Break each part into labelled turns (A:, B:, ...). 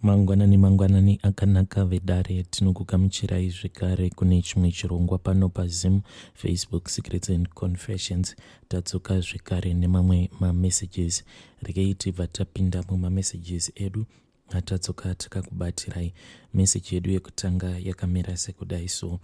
A: Mangwanani mangwanani akanaka vedare, tinokugamuchirai zvekare kune chimwe chirongwa pano paZim Facebook Secrets and Confessions. Tadzoka zvekare nemamwe mamessages. Regei tibva tapinda mumamessages edu atadzoka takakubatirai. Message yedu yekutanga yakamira sekudai so.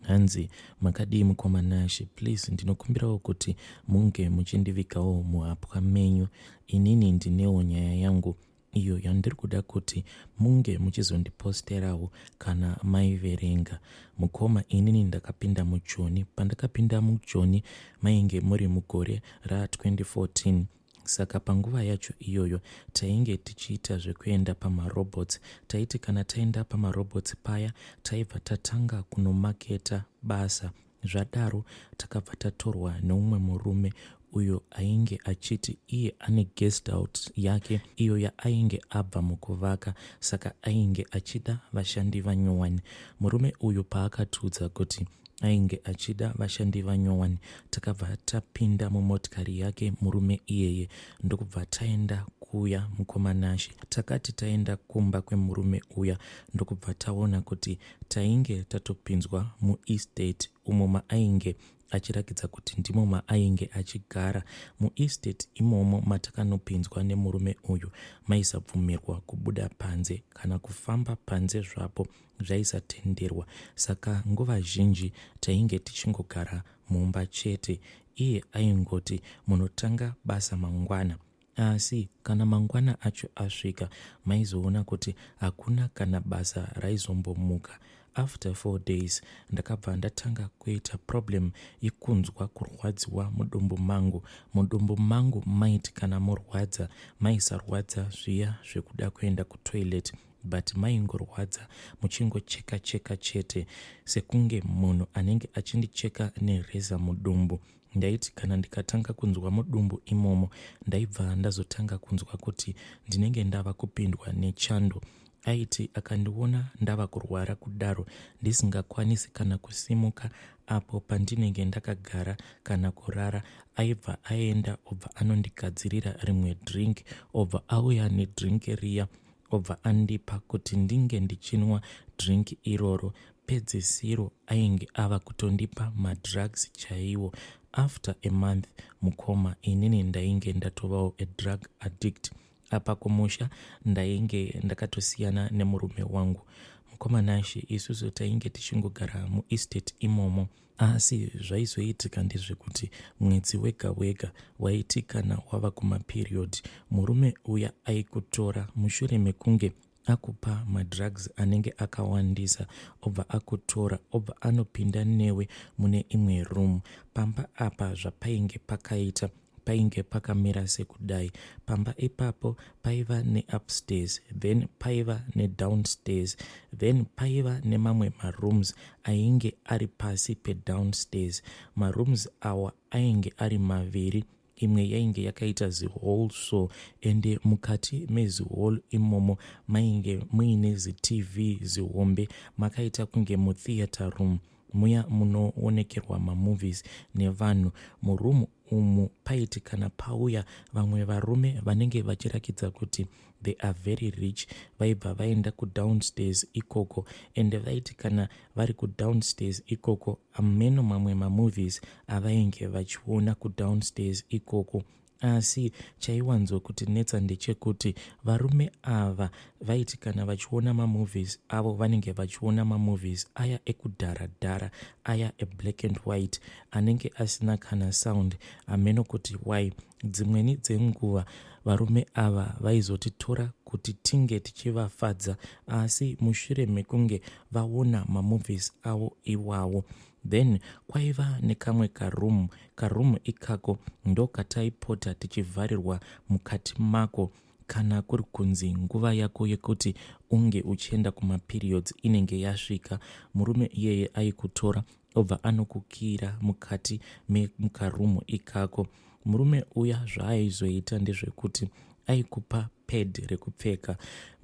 A: Hanzi makadii mukoma Nashe, please ndinokumbirawo kuti munge muchindivigawo muhapwa menyu. Inini ndinewo nyaya yangu iyo yandiri kuda kuti munge muchizondiposterawo kana maiverenga. Mukoma inini ndakapinda mujoni. Pandakapinda mujoni mainge muri mugore ra 2014. Saka panguva yacho iyoyo tainge tichiita zvekuenda pamarobots. Taiti kana taenda pamarobots paya taibva tatanga kunomaketa basa. Zvadaro takabva tatorwa neumwe murume uyo ainge achiti iye ane guest house yake iyo yaainge abva mukuvaka saka ainge achida vashandi vanyowani. Murume uyu paakatiudza kuti ainge achida vashandi vanyowani takabva tapinda mumotikari yake murume iyeye ndokubva taenda kuya mukoma Nashe. Takati taenda kumba kwemurume uya ndokubva taona kuti tainge tatopinzwa muestate umo maainge achirakidza kuti ndimo maainge achigara. Muestate imomo matakanopinzwa nemurume uyu maisabvumirwa kubuda panze kana kufamba panze zvapo zvaisatenderwa saka nguva zhinji tainge tichingogara mumba chete. Iye aingoti munotanga basa mangwana. Asi kana mangwana acho asvika maizoona kuti hakuna kana basa raizombomuka. After 4 days ndakabva ndatanga kuita problem yekunzwa kurwadziwa mudumbu mangu. Mudumbu mangu maiti kana morwadza maisarwadza zviya zvekuda kuenda kutoilet but maingorwadza muchingocheka cheka chete sekunge munhu anenge achindicheka nereza mudumbu. Ndaiti kana ndikatanga kunzwa mudumbu imomo ndaibva ndazotanga kunzwa kuti ndinenge ndava kupindwa nechando. Aiti akandiona ndava kurwara kudaro ndisingakwanisi kana kusimuka apo pandinenge ndakagara kana kurara aibva aenda obva anondigadzirira rimwe drink obva auya nedrink riya obva andipa kuti ndinge ndichinwa drink iroro. Pedzisiro ainge ava kutondipa madrugs chaiwo. After a month mukoma inini ndainge ndatovawo a drug addict. Apa kumusha ndainge ndakatosiyana nemurume wangu. Mukoma Nashe isusu tainge tichingogara muestate imomo. Asi zvaizoitika ndezvekuti mwedzi wega wega waiti kana wava kumaperiod murume uya aikutora mushure mekunge akupa madrugs anenge akawandisa obva akutora obva anopinda newe mune imwe room. Pamba apa zvapainge pakaita painge pakamira sekudai. Pamba ipapo paiva neupstairs then paiva nedownstairs then paiva nemamwe marooms ainge ari pasi pedownstairs. Marooms awa ainge ari maviri imwe yainge yakaita zihall so ende mukati mezihall imomo mainge muine zitv zihombe makaita kunge mutheatre room muya munoonekerwa mamovies nevanhu. Muroom umu paiti kana pauya vamwe varume vanenge vachirakidza kuti they are very rich vaibva vaenda kudownstairs ikoko ende vaiti kana vari kudownstairs ikoko ameno mamwe mamovies avainge vachiona kudownstairs ikoko. Asi chaiwanzokutinetsa ndechekuti varume ava vaiti kana vachiona mamovies avo vanenge vachiona mamovies aya ekudhara dhara aya eblack and white anenge asina kana sound hameno kuti why. Dzimweni dzenguva varume ava vaizotitora kuti tinge tichivafadza asi mushure mekunge vaona mamovies avo iwawo Then kwaiva nekamwe karoom, karoom ikako ndokataipota tichivharirwa mukati mako kana kuri kunzi nguva yako yekuti unge uchienda kumaperiods inenge yasvika. Murume iyeye aikutora obva anokukiira mukati memukaroom ikako. Murume uya zvaaizoita ndezvekuti aikupa. pad rekupfeka.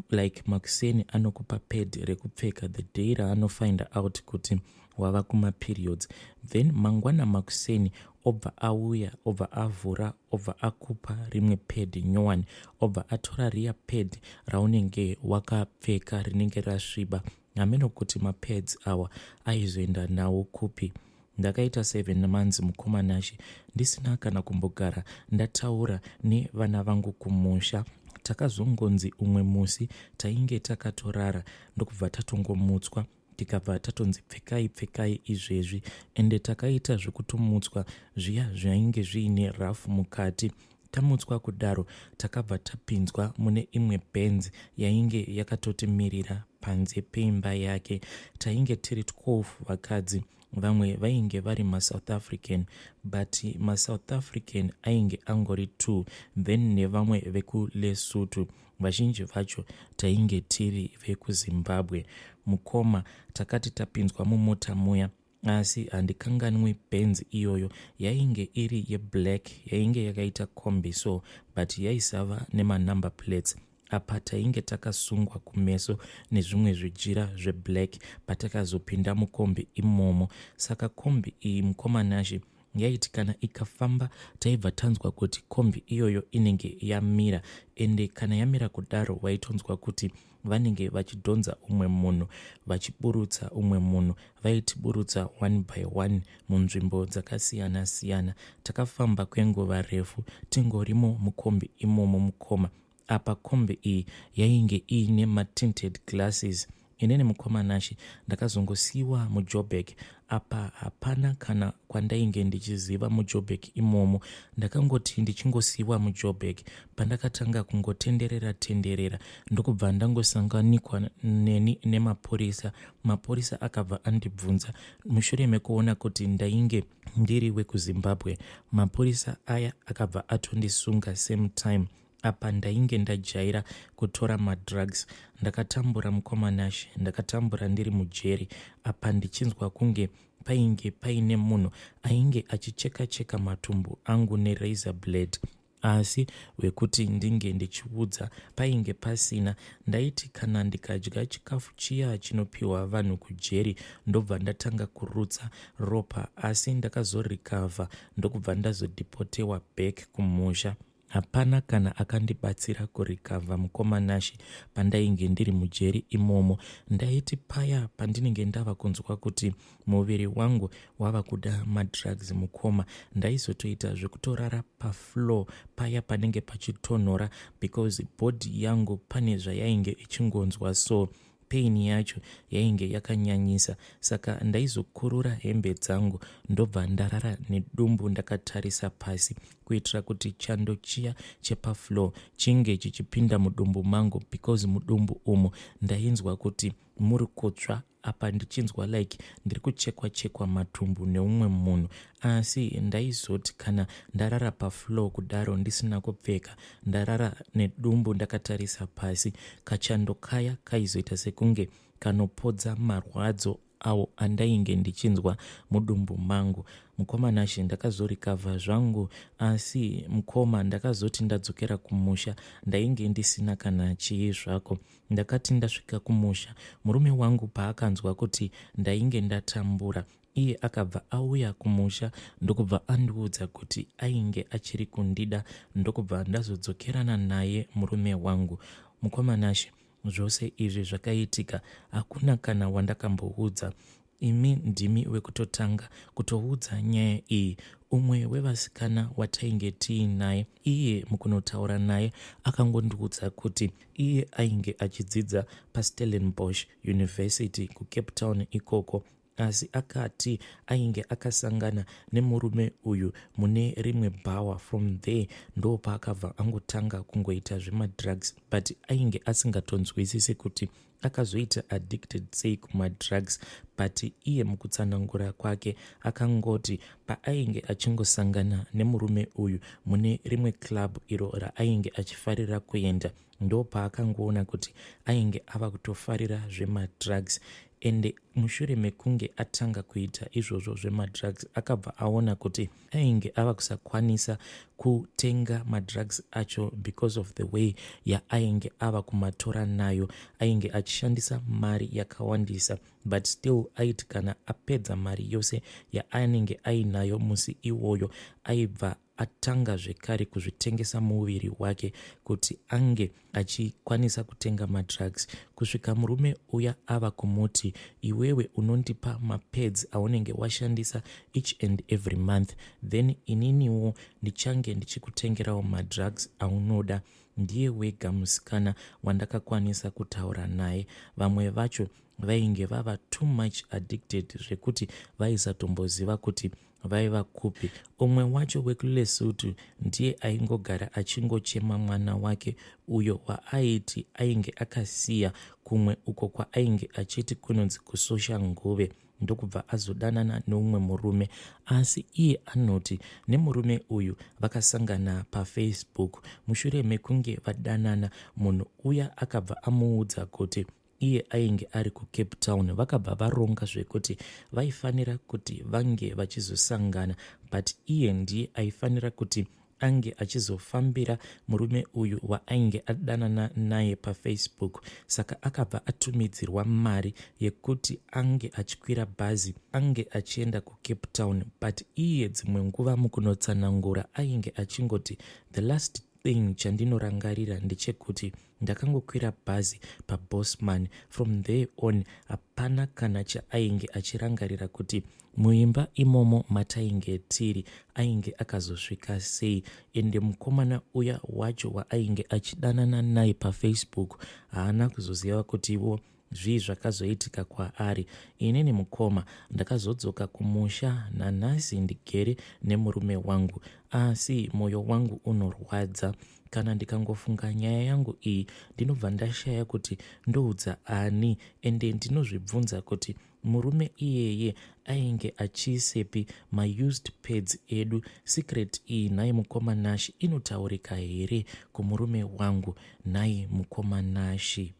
A: Like makuseni anokupa pad rekupfeka the day raanofind out kuti wava kumaperiods, then mangwana makuseni obva auya, obva avhura, obva akupa rimwe pad nyowani, obva atora riya pad raunenge wakapfeka rinenge rasviba. Hameno kuti mapads awa aizoenda nawo kupi. Ndakaita 7 months, mukoma Nashe, ndisina kana kumbogara ndataura nevana vangu kumusha. Takazongonzi umwe musi tainge takatorara, ndokubva tatongomutswa, tikabva tatonzi, "Pfekai, pfekai izvezvi." Ende takaita zvekutomutswa zviya zvainge zviine rafu mukati. Tamutswa kudaro, takabva tapinzwa mune imwe Benz yainge yakatotimirira panze peimba yake. Tainge tiri 12 vakadzi. Vamwe vainge vari maSouth African, but maSouth African ainge angori 2, then nevamwe vekuLesotho. Vazhinji vacho tainge tiri vekuZimbabwe. Mukoma, takati tapinzwa mumota muya, asi handikanganwi Benz iyoyo yainge iri yeblack, yainge yakaita kombi so, but yaisava nemanumber plates. Apa tainge takasungwa kumeso nezvimwe zvijira zveblack patakazopinda mukombi imomo. Saka kombi iyi, mukoma Nashe, yaiti kana ikafamba, taibva tanzwa kuti kombi iyoyo inenge yamira. Ende kana yamira kudaro, waitonzwa kuti vanenge vachidhonza umwe munhu, vachiburutsa umwe munhu. Vaitiburutsa one by one munzvimbo dzakasiyana-siyana. Takafamba kwenguva refu tingorimo mukombi imomo, mukoma. Apa kombi iyi yainge iine matinted glasses. Inini, mukoma Nashe, ndakazongosiyiwa muJoburg. Apa hapana kana kwandainge ndichiziva muJoburg imomo. Ndakangoti ndichingosiyiwa muJoburg, pandakatanga kungotenderera tenderera, ndokubva ndangosanganikwa neni nemapurisa. Mapurisa akabva andibvunza mushure mekuona kuti ndainge ndiri wekuZimbabwe. Mapurisa aya akabva atondisunga same time. Apa ndainge ndajaira kutora madrugs. Ndakatambura, mukoma Nashe, ndakatambura ndiri mujeri. Apa ndichinzwa kunge painge paine munhu ainge achicheka cheka matumbu angu nerazor blade, asi wekuti ndinge ndichiudza painge pasina. Ndaiti kana ndikadya chikafu chiya chinopiwa vanhu kujeri, ndobva ndatanga kurutsa ropa. Asi ndakazorecover, ndokubva ndazodeportewa back kumusha. Hapana kana akandibatsira kurecover, mukoma Nashe. Pandainge ndiri mujeri imomo, ndaiti paya pandinenge ndava kunzwa kuti muviri wangu wava kuda madrugs, mukoma, ndaizotoita zvekutorara pafloor paya panenge pachitonhora, because body yangu pane zvayainge ichingonzwa, so pain yacho yainge yakanyanyisa. Saka ndaizokurura hembe dzangu, ndobva ndarara nedumbu ndakatarisa pasi, kuitira kuti chando chiya chepafloor chinge chichipinda mudumbu mangu, because mudumbu umu ndainzwa kuti muri kutsva. Apa ndichinzwa like ndiri kuchekwa chekwa matumbu neumwe munhu. Asi ndaizoti kana ndarara pafloor kudaro ndisina kupfeka, ndarara nedumbu ndakatarisa pasi, kachando kaya kaizoita sekunge kanopodza marwadzo awo andainge ndichinzwa mudumbu mangu. Mukoma Nashe, ndakazorecover zvangu, asi mukoma, ndakazoti ndadzokera kumusha, ndainge ndisina kana chii zvako. Ndakati ndasvika kumusha, murume wangu paakanzwa kuti ndainge ndatambura, iye akabva auya kumusha, ndokubva andiudza kuti ainge achiri kundida, ndokubva ndazodzokerana naye murume wangu. Mukoma Nashe, zvose izvi zvakaitika, hakuna kana wandakamboudza. Imi ndimi wekutotanga kutoudza nyaya iyi. Umwe wevasikana watainge tiinaye, iye mukunotaura naye akangondiudza kuti iye ainge achidzidza paStellenbosch University kuCape Town ikoko, asi akati ainge akasangana nemurume uyu mune rimwe bhawa. From there ndo paakabva angotanga kungoita zvemadrugs, but ainge asingatonzwisisi kuti akazoita addicted sei kumadrugs. But iye mukutsanangura kwake akangoti paainge achingosangana nemurume uyu mune rimwe club iro raainge achifarira kuenda, ndopaakangoona kuti ainge ava kutofarira zvemadrugs. Ende mushure mekunge atanga kuita izvozvo zvemadrugs, akabva aona kuti ainge ava kusakwanisa kutenga madrugs acho because of the way yaainge ava kumatora nayo. Ainge achishandisa mari yakawandisa, but still aiti kana apedza mari yose yaanenge ainayo musi iwoyo, aibva atanga zvekare kuzvitengesa muviri wake kuti ange achikwanisa kutenga madrugs, kusvika murume uya ava kumuti, "Iwewe unondipa mapads aunenge washandisa each and every month, then ininiwo ndichange ndichikutengerawo madrugs aunoda." Ndiye wega musikana wandakakwanisa kutaura naye. Vamwe vacho vainge vava too much addicted zvekuti vaisatomboziva kuti vaiva kupi. Umwe wacho wekuLesotho ndiye aingogara achingochema mwana wake uyo waaiti ainge akasiya kumwe uko kwaainge achiti kunonzi kuSoshanguve, ndokubva azodanana neumwe murume. Asi iye anoti nemurume uyu vakasangana paFacebook. Mushure mekunge vadanana, munhu uya akabva amuudza kuti iye ainge ari kuCape Town. Vakabva varonga zvekuti vaifanira kuti vange vachizosangana, but iye ndiye aifanira kuti ange achizofambira murume uyu waainge adanana naye paFacebook. Saka akabva atumidzirwa mari yekuti ange achikwira bhazi ange achienda kuCape Town. But iye dzimwe nguva mukunotsanangura ainge achingoti, "The last thing chandinorangarira ndechekuti ndakangokwira bhazi paBosman. From there on hapana kana chaainge achirangarira kuti muimba imomo matainge tiri ainge akazosvika sei. Ende mukomana uya wacho waainge achidanana naye paFacebook haana kuzoziva kutiwo zvii zvakazoitika kwaari. Inini mukoma ndakazodzoka kumusha. Nanhasi ndigere nemurume wangu, asi mwoyo wangu unorwadza kana ndikangofunga nyaya yangu iyi. Ndinobva ndashaya kuti ndoudza ani, ende ndinozvibvunza kuti murume iyeye ainge achiisepi maused pads edu. Secret iyi, nhai mukoma Nashi, inotaurika here kumurume wangu, nhai mukoma Nashi?"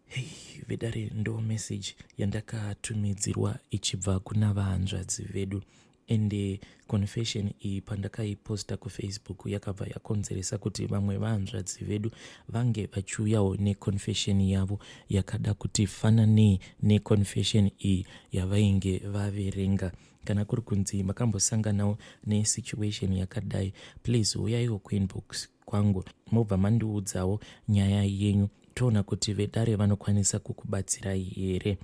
A: Hei vedare, ndo message yandakatumidzirwa ichibva kuna vahanzvadzi vedu. Ende confession iyi pandakaiposta kuFacebook yakabva yakonzeresa kuti vamwe vahanzvadzi vedu vange vachiuyawo neconfession yavo yakada kuti fananei neconfession iyi yavainge vaverenga. Kana kuri kunzi makambosanganawo nesituation yakadai, please uyaiwo kuinbox kwangu, mobva mandiudzawo nyaya yenyu, toona kuti vedare vanokwanisa kukubatsirai here.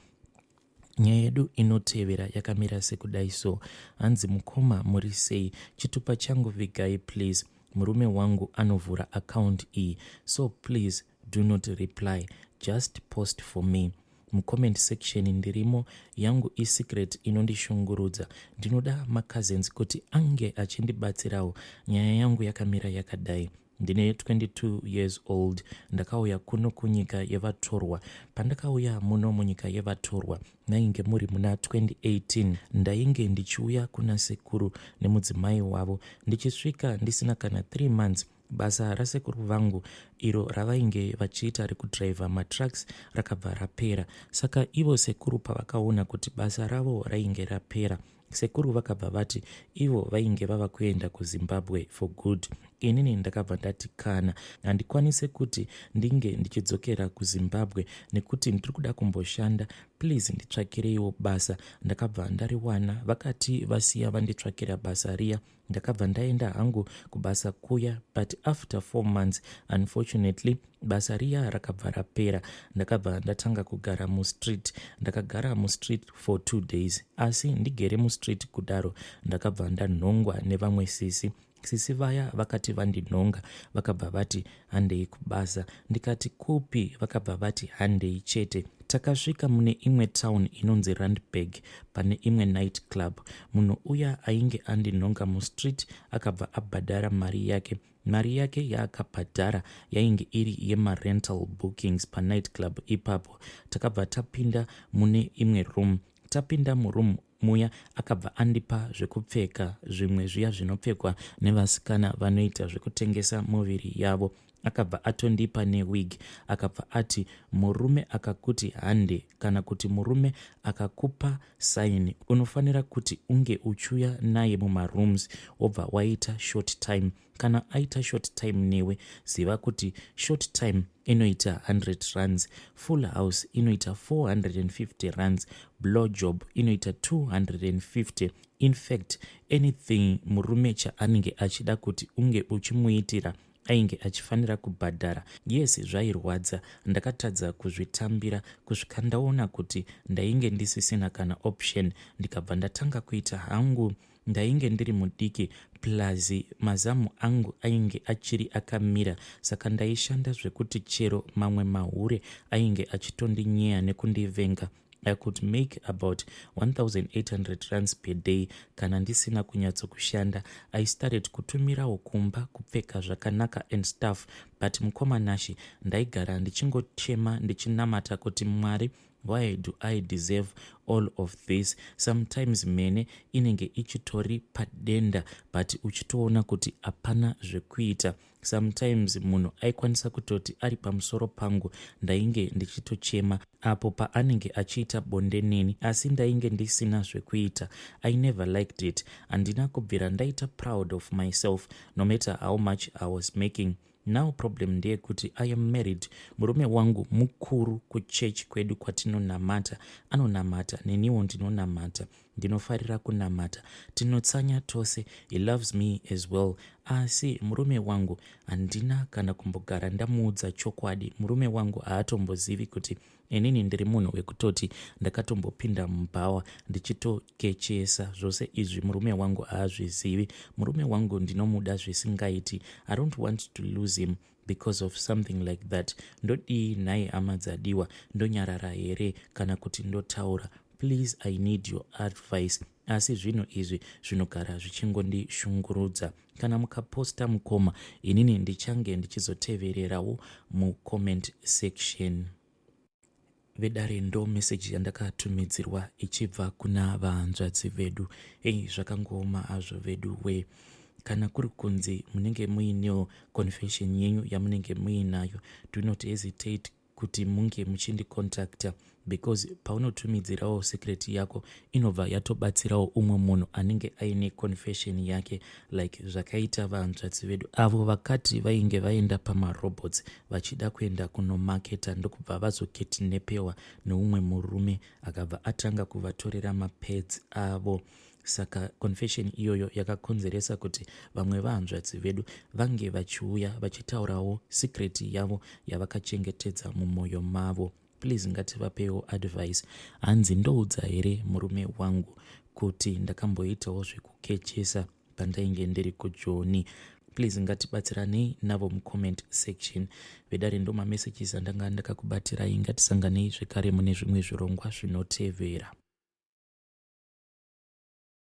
A: Nyaya yedu inotevera yakamira sekudai so. Hanzi, "Mukoma, muri sei? Chitupa changu vigai please. Murume wangu anovhura account iyi, so please do not reply, just post for me mucomment section. Ndirimo, yangu isecret inondishungurudza. Ndinoda macousins kuti ange achindibatsirawo. Nyaya yangu yakamira yakadai. Ndine 22 years old. Ndakauya kuno kunyika yevatorwa. Pandakauya muno munyika yevatorwa mainge muri muna 2018. Ndainge ndichiuya kuna sekuru nemudzimai wavo. Ndichisvika ndisina kana 3 months, basa rasekuru vangu iro ravainge vachiita rekudhiraivha matrucks rakabva rapera. Saka ivo sekuru pavakaona kuti basa ravo rainge rapera, sekuru vakabva vati ivo vainge vava kuenda kuZimbabwe for good. Inini ndakabva ndati kana handikwanise kuti ndinge ndichidzokera kuZimbabwe nekuti ndiri kuda kumboshanda. Please nditsvakireiwo basa." Ndakabva ndariwana. Vakati vasiya vanditsvakira basa riya, ndakabva ndaenda hangu kubasa kuya, but after 4 months, unfortunately, basa riya rakabva rapera. Ndakabva ndatanga kugara mustreet. Ndakagara mustreet for 2 days. Asi ndigere mustreet kudaro, ndakabva ndanhongwa nevamwe sisi. Sisi vaya vakati vandinhonga, vakabva vati, 'Handei kubasa.' Ndikati, 'Kupi?' Vakabva vati, 'Handei chete.' Takasvika mune imwe town inonzi Randburg, pane imwe night club. Munhu uya ainge andinhonga mustreet akabva abhadhara mari yake. Mari yake yaakabhadhara yainge iri yemarental bookings panight club ipapo. Takabva tapinda mune imwe room. Tapinda muroom muya, akabva andipa zvekupfeka, zvimwe zviya zvinopfekwa nevasikana vanoita zvekutengesa muviri yavo. Akabva atondipa newig. Akabva ati, "Murume akakuti hande, kana kuti murume akakupa sign, unofanira kuti unge uchiuya naye mumarooms, wobva waita short time. Kana aita short time newe, ziva kuti short time inoita 100 rands, full house inoita 450 rands, blow job inoita 250. In fact, anything murume chaanenge achida kuti unge uchimuitira, ainge achifanira kubhadhara." Yes, zvairwadza. Ndakatadza kuzvitambira kusvika ndaona kuti ndainge ndisisina kana option. Ndikabva ndatanga kuita hangu. Ndainge ndiri mudiki, plus mazamu angu ainge achiri akamira, saka ndaishanda zvekuti chero mamwe mahure ainge achitondinyeya nekundivenga. I could make about 1800 rands per day kana ndisina kunyatsokushanda. I started kutumirawo kumba, kupfeka zvakanaka and stuff. But mukoma Nashi, ndaigara ndichingochema, ndichinamata kuti, "Mwari, why do I deserve all of this?" Sometimes mene inenge ichitori padenda, but uchitoona kuti hapana zvekuita. Sometimes munhu aikwanisa kutoti ari pamusoro pangu, ndainge ndichitochema apo paanenge achiita bonde neni, asi ndainge ndisina zvekuita. I never liked it. Handina kubvira ndaita proud of myself, no matter how much I was making. Now problem ndeyekuti I am married. Murume wangu mukuru kuchechi kwedu kwatinonamata. Anonamata, neniwo ndinonamata, ndinofarira kunamata. Tinotsanya tose. He loves me as well. Asi murume wangu handina kana kumbogara ndamuudza chokwadi. Murume wangu haatombozivi kuti inini ndiri munhu wekutoti ndakatombopinda mubhawa ndichitokechesa. Zvose izvi murume wangu haazvizivi. Murume wangu ndinomuda zvisingaiti. I don't want to lose him because of something like that. Ndodii nhai, hama dzadiwa? Ndonyarara here kana kuti ndotaura? Please, I need your advice. Asi zvinhu izvi zvinogara zvichingondishungurudza. Kana mukaposta, mukoma, inini ndichange ndichizotevererawo mucomment section. Vedare, ndo meseji yandakatumidzirwa ichibva kuna vahanzvadzi vedu. Ei, zvakangooma hazvo vedu we. Kana kuri kunzi munenge muinewo confession yenyu yamunenge muinayo, do not hesitate kuti munge muchindicontacta, because paunotumidzirawo secret yako, inobva yatobatsirawo umwe munhu anenge aine confession yake, like zvakaita vahanzvadzi vedu avo vakati vainge vaenda pamarobots vachida kuenda kunomaketa, ndokubva vazokidnapewa neumwe murume, akabva atanga kuvatorera mapads avo. Saka confession iyoyo yakakonzeresa kuti vamwe vahanzvadzi vedu vange vachiuya vachitaurawo secret yavo yavakachengetedza mumwoyo mavo. Please, ngativapewo advice. Hanzi, ndoudza here murume wangu kuti ndakamboitawo zvekukechesa pandainge ndiri kuJoni? Please, ngatibatsiranei navo mucomment section. Vedare, ndo mamessages andanga ndakakubatirai. Ngatisanganei zvekare mune zvimwe zvirongwa zvinotevera.